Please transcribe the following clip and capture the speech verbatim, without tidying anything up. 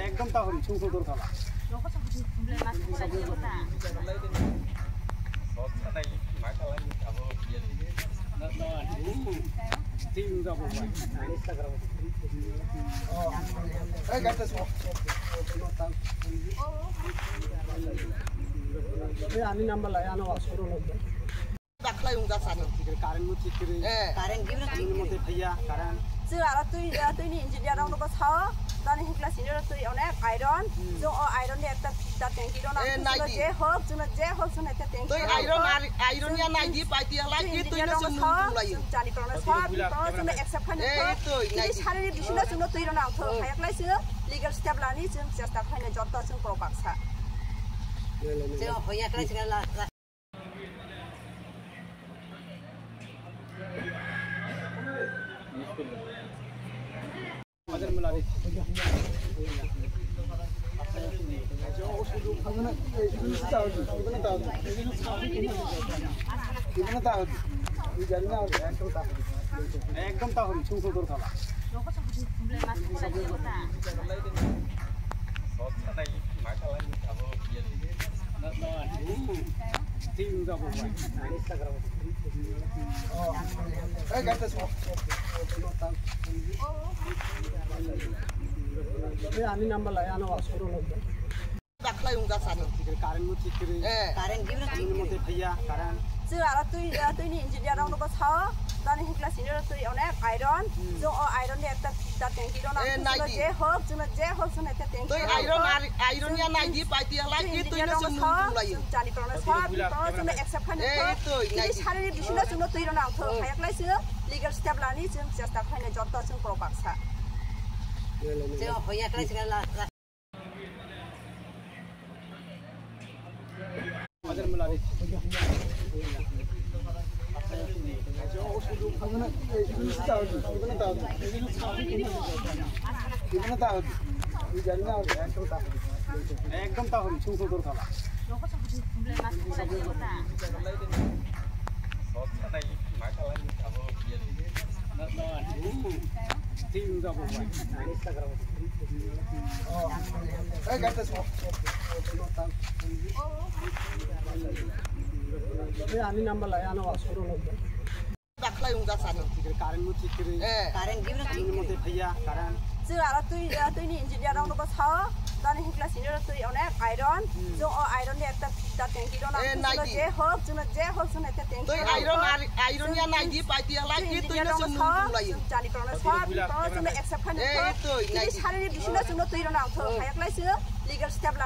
একদম তাহলে ছুঁচো তোর খালা। Ani number lai, ano asuro number. Dakhwlai wng jak sani. Current no thik kwrwi. Eh. Current gimna thik kwrwi. Motwi phaiya current. Chwng aro twi, eh, twini engineer rok no bw sao. Tani hwnkla sini oro twi onek iron. Hmm. Chwng o iron ni ekta ta tanki rw nang. Eh, nai di. Je hok, chwngno je hok, chwngno ekta tanki. Twi iron ar, iron ya nai di, pai di hala ki twi no chwng nung lai. Chwng chani kono sa, kono chwngno accept khaino. Eh, twi nai di. Sari ni bising no chwngno twi rw nang. Tho, oh. Khayak lai chwng legal step lani chwng chesta khaino jotto chwng pro baksa. Chwng hoya khlai chwng la. একদম তাহলে ছুঁচো তোর খালা। Ani number lai, ano asuro number. Dakhwlai wng jak sani. Current no thik kwrwi. Eh. Current gimna thik kwrwi. Motwi phaiya current. Chwng aro twi, eh, twini engineer rok no bw sao. Tani hwnkla sini oro twi onek iron. Hmm. Chwng o iron ni ekta ta tanki rw nang. Eh, nai di. Je hok, chwngno je hok, chwngno ekta tanki. Twi iron ar, iron ya nai di, pai di hala ki twi no chwng nung lai. Chwng chani kono sa, kono chwngno accept khaino. Eh, twi nai di. Sari ni bising no chwngno twi rw nang. Tho, oh. Khayak lai chwng legal step lani chwng chesta khaino jotto chwng pro baksa. Chwng hoya khlai chwng la. একদম তাহলে ছুঁচো তোর খালা। Ani number lai, ano asuro number. Dakhwlai wng jak sani. Current no thik kwrwi. Eh. Current gimna thik kwrwi. Motwi phaiya current. Chwng aro twi, eh, twini engineer rok no bw sao. Tani hwnkla sini oro twi onek iron. Hmm. Chwng o iron ni ekta ta tanki rw nang. Eh, nai di. Je hok, chwngno je hok, chwngno ekta tanki. Twi iron ar, iron ya nai di, pai di hala ki twi no chwng nung lai. Chwng chani kono sa, kono chwngno accept khaino. Eh, twi nai di. Sari ni bising no chwngno twi rw nang. Tho, oh. Khayak lai chwng legal step la.